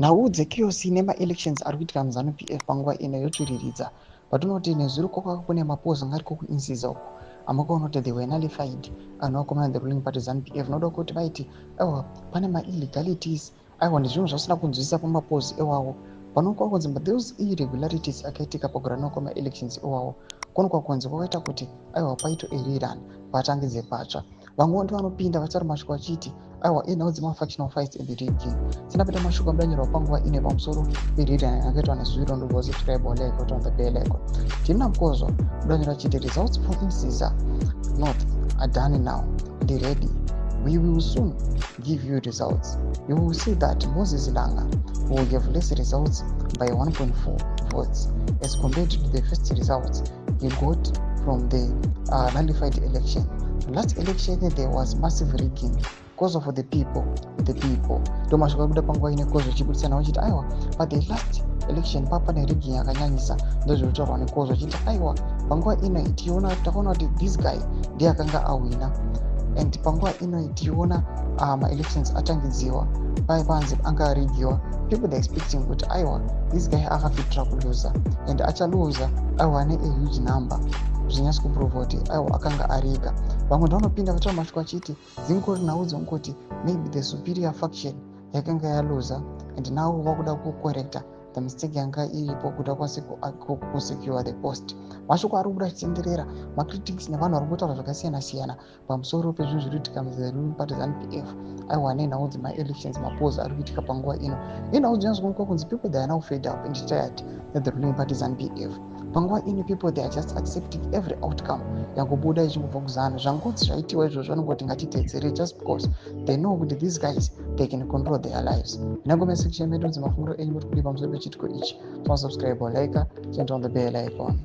Nhau dzechaos nemaelections ari kuitika muZANU PF panguva ino yotsviriridza. Patinoti nezuro kwakanga kune mapolls anga ariko kuInsiza uko amakaona kuti they were nullified anovakomana the ruling party ZANU PF noda kuti vaiti aiwa pane maillegalities, aiwa, nezvinhu zvasina kunzwisisa pamapolls iwawo. Panoonekwa kunzi those irregularities akaitika pakurunwa kwemaelections iwawo kuonekwa kunzi kwakaita kuti aiwa paitwe a rerun, patangidze patsva. Vamwewo ndivanopinda vachitaura mashoko achiti aiwa inhau dzemafactional fights and rigging. Sindapinda mashoko abudanyorwa panguva ino pamusoro pererun yakaitwa nezuro. Ndobva subscribe, like, on the bell icon. Timna Mukozwa budanyorwa achiti results for Insiza North are done now and ready. We will soon give you results. You will see that Moses Langa will have less results by 1.4 votes as compared to the first results he got from the nullified election. Last election there was massive rigging because of the people, the people. Ndo mashoko akubuda panguva ine kozvo chibudisana vachiti aiwa but the last election papa nerigging yakanyanyisa. Ndozvinotaurwa nekozvo chiti aiwa panguva ino tiona takaona kuti this guy ndiye akanga awina and panguva ino tiona maelections atangidziwa pai panzi anga arigiwa. People, they expecting kuti aiwa this guy akafitira kuluza and achaluza aiwa ne a huge number, zvinyatsi kuprova kuti aiwa akanga ariga. Vamwe ndavanopinda vataura mashoko achiti dzingori nhau dzongoti maybe the superior faction yakanga yaluza and now vakuda kucorrecta the mistake yanga iripo kuti vakwanise kusecure the post. Mashoko ari kubuda achitenderera, macritics nevanhu vari kutaura zvakasiyana siyana pamusoro pezvinhu zviri kuitika muruling party ZANU PF, aiwa, nenhau dzemaelections, mapolls ari kuitika panguva ino. Inhau dzinonzwa kunzi people, they are now fed up and tired the ruling party ZANU PF. Panguva ino people, they are just accepting every outcome yangobuda ichingobva kuZANU. Zvangonzi zvaitiwa izvozvo, vanongoti ngatitedzere just because they know kuti these guys, they can control their lives. Inangome section medu dzemafungiro enyu muri kudii pamusoro pechitiko ichi? Subscribe, like, turn on the bell icon.